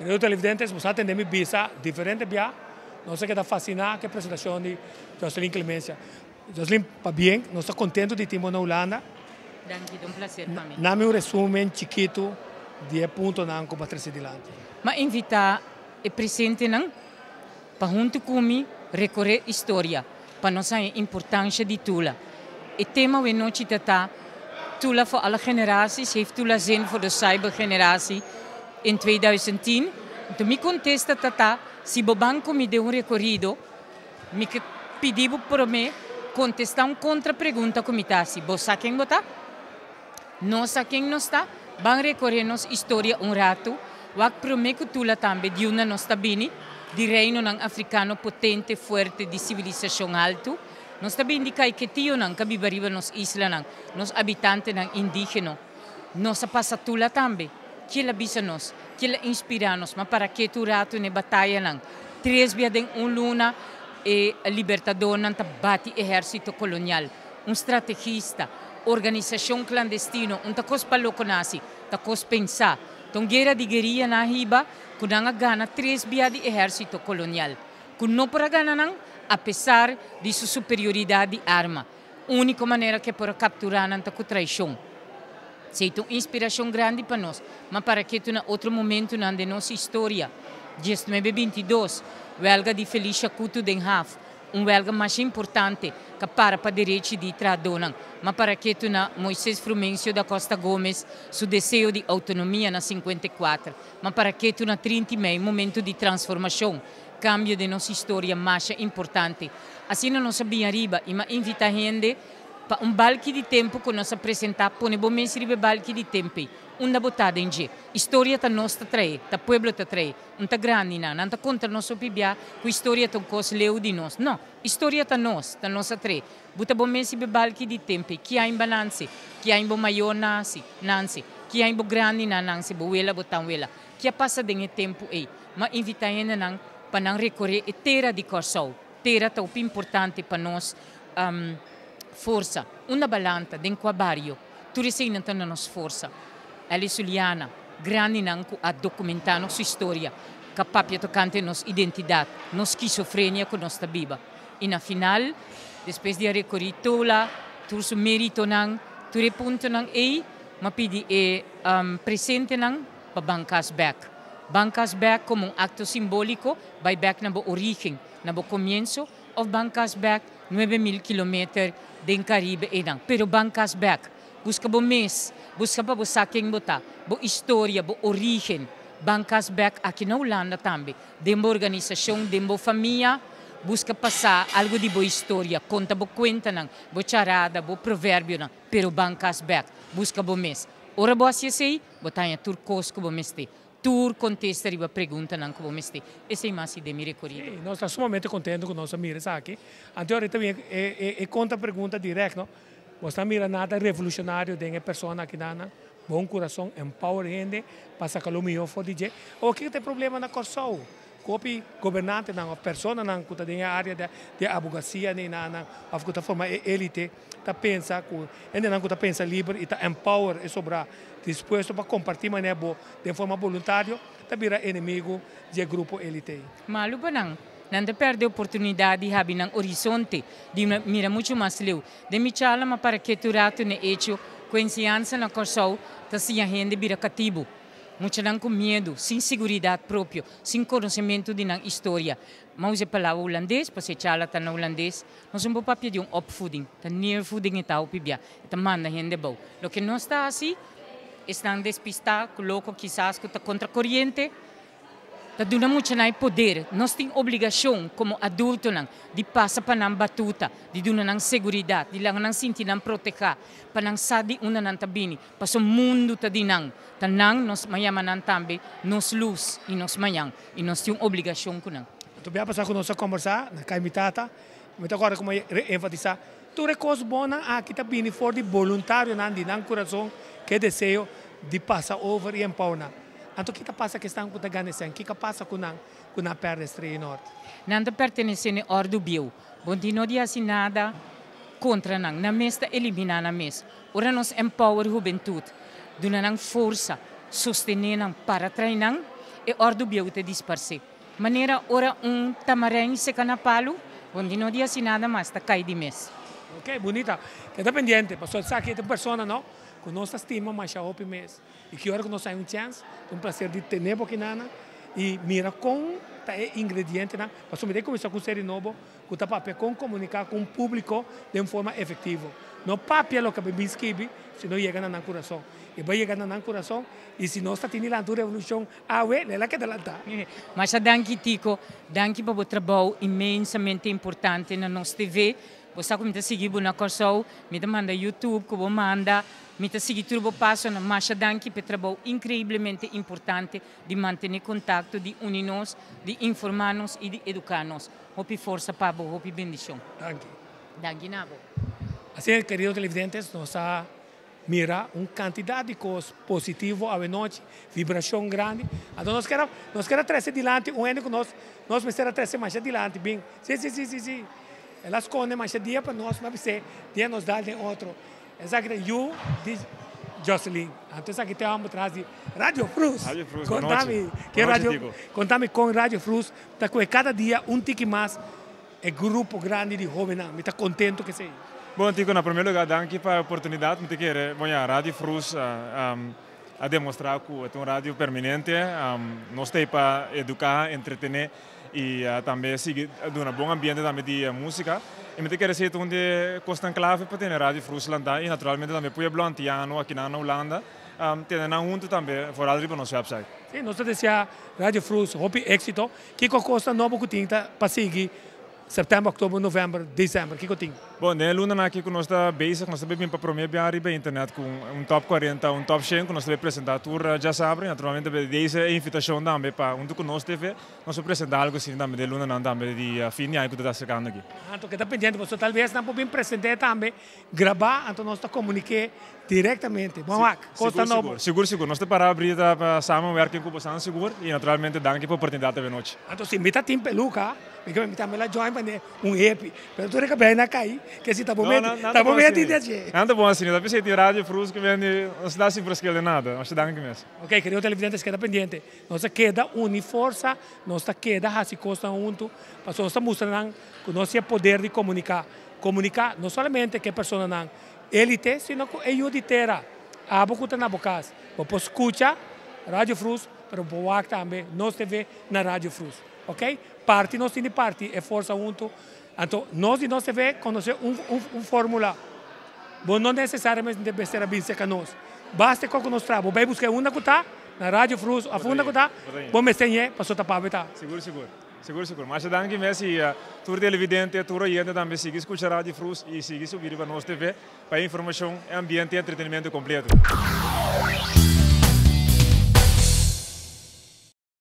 Kerido televidentes, bo sa tende mi bisa diferente bia, nos a keda fasina ku e presentashon di Jocelyn Clemencia. Jocelyn, pabien, nos ta kontentu di tin bo na Hulanda. Danki, ta un placer pa mi. Nami un resumen chikitu di e puntonan ku bo a trese dilanti. M'a invitá e presentenan pa huntu ku mi rekoré historia pa nos haña importansha di Tula. E tema awenochi ta ta, Tula voor alle generaties, heeft Tula zin voor de cybergeneratie in 2010? Anto mi kontesta ta ta, si bo ban ku mi den un rekorido, mi ke pidi bo promé kontestá un kontrapregunta ku mi ta hasi, Bo sa ken bo ta? Nos sa ken nos ta? Ban rekoré nos historia un ratu, wak promé ku Tula tambe di unda nos ta bini, di reinonan afrikano potente, fuerte, di sivilisashon haltu. Nos ta bini di kaiketionan ka biba riba nos islanan, nos abitantenan indígeno. Nos a pasa Tula tambe. Kiel a bisa nos? Kiel a inspirá nos? Ma para ke tur ratu n'e batayanan? Tres bia den un luna e libertadornan ta bati ehérsito kolonial. Un strategista, organisashon klandestino, un ta kos pa loko nasi, ta kos pensá. Ta un guera di gueria nan a hiba ku nan a gana tres bia di ehérsito kolonial, ku no por a gana nan apesar di su superioridat di arma. Úniko manera ku e por a kapturá nan ta ku traishon. Esei ta un inspirashon grandi pa nos, ma para ke tu na otro momentunan den nos historia. Diesnuebe 22, Wèlga di Felicia Kutu den haf. Un wèlga masha importante ka para pa derechi di trahadónan. Ma para ketu na Moises Frumencio da Costa Gomez su deseo di outonomia na 54. Ma para ketu na 30 i mei, momentu di transformashon, kambio den nos historia masha importante. Asina nos a bin ariba i m'a invitá hende pa un balki di tempu ku nos a presentá, pone bo mes riba e balki di tempu ei. Unda bo ta den dje? Historia ta nos ta trae, ta pueblo ta trae. Un ta grandi nan. Nan ta konta nos hopi bia ku historia ta un kos leu di nos. No, historia ta nos, ta nos a tree. Bo ta bo mes riba e balki di tempe. Ki ain ba nanse? Ki ain bo mayor nasi, nanse? Ki ain bo grandinan nanse, bo wela, bo tanwela? Ki a pasa den e tempu ei? M'a invitá hendenan pa nan rekoré e tera di Kòrsou. Tera ta hopi importante pa nos forsa. Unda ba lanta? Den kua bario? Tur eseinan ta na nos forsa. Elly Suliana, grandinan ku a dokumentá nos historia, ka papia tokante nos identidat, nos skisofrenia ku nos ta biba. I na final, despues di a rekorí Tola, tur su méritonan, tur e puntonan ei, m'a pidi e presentenan pa ban kas bèk. Ban kas bèk komo un akto simbóliko, bai bèk na bo orígen, na bo komienso, òf ban kas bèk 9000 kilometer den Karibe einan. Pero ban kas bèk. Buska bo mes, buska pa bo sa ken bo ta, bo historia, bo origen. Ban kas bèk aki na Hulanda tambe, den bo organisashon, den bo famia, buska pa sa algu di bo historia, konta bo kuentanan, bo charada, bo proverbionan, pero ban kas bèk, buska bo mes. Ora bo hasi esei, bo ta haña tur kos ku bo mester. Tur kontesta riba preguntanan ku bo mester. Esei mas i den mi rekorido. Sí, nos ta sumamente kontento ku nos a mira esaki. Anto ahorita bin e konta pregunta dirèkt, no? Bo ta mira nada revolushonario den e persona akinan? Bon kurason, empower hende pa saka lo mihó for di dje. Awor kiko ta e problema na Kòrsou? Ku hopi gobernantenan òf personanan ku ta den e área di abogasia neinanan òf ku ta forma e élite ta pensa ku hendenan ku ta pensa liber i ta empower e sobrá dispuesto pa kompartí manera bo den forma boluntario ta bira enemigu di e grupo élite ei. Malu pa nan. Nan ta pèrdè oportunidat di habi nan orizonte, di mira muchu mas leu. Den mi charla m'a para ketu ratu n'e echo ku enseñansa na Kòrsou ta siña hende bira katibu. Muchanan ku miedu, sin siguridat propio, sin konosementu di nan istoria. M'a usa e palabra hulandes, pasobra e charla ta na hulandes. Nos no por papia di un opvoeding, ta neervoeding e ta hopi bia, e ta manda hende bou. Loke nos ta hasi, esnan despistá, ku loko kisas ku ta kontra koriente, ta duna muchanan e poder. Nos tin obligashon komo adultonan di pasa pa nan batuta, di duna nan seguridat, di laga nan sinti nan protehá, pa nan sa di unda nan ta bini, pasobra mundu ta di nan. Ta nan nos yama nan tambe nos lus i nos mañan, i nos tin un obligashon ku nan. Anto bia pasá ku nos a kombersá na kai mi tata, mi ta kòrda kuma e enfatisá, Tur e kos bonnan aki ta bini for di boluntarionan di nan kurason ku e deseo di pasa over i empower nan. Anto ki ta pasa ku esnan ku ta gana esei? Kiko a pasa ku nan ku nan a pèrdè Estrella Norte? Nan ta pertenesé n'e òrdu bieu. Bon di no di hasi nada kontra nan. Nan mes ta eliminá nan mes. Ora nos empower hubentut, duna nan forsa, sostené nan, para trae nan, E òrdu bieu ta disparsé. Manera ora un tamarijn seka na palu, bo no di hasi nada mas, ta kai di mes. Ok, bunita. Keda pendiente, pasobra esaki ta un persona, no, ku nos ta stima masha hopi mes. I ki ora ku nos haña un chèns, ta un plaser di tene bo aki nan i mira kon ta e ingredientenan. Pasobra mi ta kuminsá ku un serie nobo ku ta papia kon komuniká ku un públiko den forma efektivo. No papia loke bo bin skibi, sino yega na nan kurason. I bo yega na nan kurason, i si nos ta tene lanta un revolushon awe, el a keda lantá. Masha danki, Tico. Danki pa bo trabou inmensamente importante na nos TV. Bo sa ku mi ta sigui bo na Kòrsou, mi ta manda YouTube ku bo manda, mi ta sigui tur bo pasonan. Masha danki pa e trabou inkreiblemente importante di mantené kontakto, di uni nos, di informá nos i di eduká nos. Hopi forsa pa bo, hopi bendishon. Danki. Danki na bo. Asina, kerido televidentes, nos a mira un kantidat di kos positivo anochi, vibrashon grandi. Anto nos ke trese dilanti un hende ku nos mester trese mas dilanti, bin. Si. El a skonde mas dia pa nos, ma bis'é, dia nos dal den otro. Esaki ta yu di Jocelyn. Anto esaki ta hòmber tras di Radio Frus. Radio Frus. Kontami, ke radio, kontami kon Radio Frus ta ku kada dia un tiki mas e grupo grandi di hóbennan. Mi ta kontentu ku esei. Bon, Tico, na promé lugá, danki pa e oportunidat. Mi ta kere, bon, ja, Radio Frus a demostrá ku ta un radio permanente. Nos ta pa eduká, entretené i tambe sigui duna bon ambiente tambe di músika. I mi ta kere bisa un di kosnan klave pa tene Radio Frus lantá i naturalmente tambe pueblo antiano aki na Hulanda tene nan huntu tambe, vooral riba nos website. Si, nos ta deseá Radio Frus hopi éksito. Kiko kos nobo ku tin pa sigui sèptèmber, òktober, novèmber, desèmber? Kiko tin? Bon, den lunanan aki ku nos ta bezig, nos ta bin pa promé biaha riba internet ku un top 40, un top 100, ku nos ta presentá tur djasabra. Naturalmente, e invitashon tambe pa huntu ku nos TV, nos ta presentá algu asina tambe den lunanan tambe di fin di aña ku ta aserkando aki. Anto, keda pendiente, pasobra talbes nan por bin presentá tambe, graba, anto nos ta komuniká direktamente. Bon, wak, kos nobo. Sigur. Nos ta para habrí pa samenwerking ku boso sigur i naturalmente danki pa e oportunidat anochi. Anto, si mi ta tin peluka, mi ke mi tambe la join pa un happy. Pero tur kabei na kai, ku si ta momento, ta momento di dje. No ta bon asina, ta pensá Radio Frus ku bin, no ta sin verschil di nada. Nos danki mes. Ok, kerido televidentes, keda pendiente. Nos ta keda uni forsa, nos ta keda hasi kos huntu, pa nos ta mustra ku nos tin poder di komuniká. Komuniká no solamente ku e personanan élite, sino ku e yu di tera. Abo ku ta na bo kas. Bo por skucha Radio Frus, pero bo wak tambe Nos TV na Radio Frus. Ok? Parti nos tin di parti e forsa huntu. Anto, nos di Nos TV konosé un fórmula. Bo no nesesariamente debe ser bin serka nos. Basta ku nos traha. Bo bai buska unda ku ta, na Radio Frus, òf unda ku ta, bo mester ñe, pasobra ta pa ta. Sigur. Sigur. Masha danki mes i tur televidente, tur oyente tambe sigui skucha Radio Frus i sigui subi pa Nos TV pa informashon, ambiente i entretenimentu kompleto.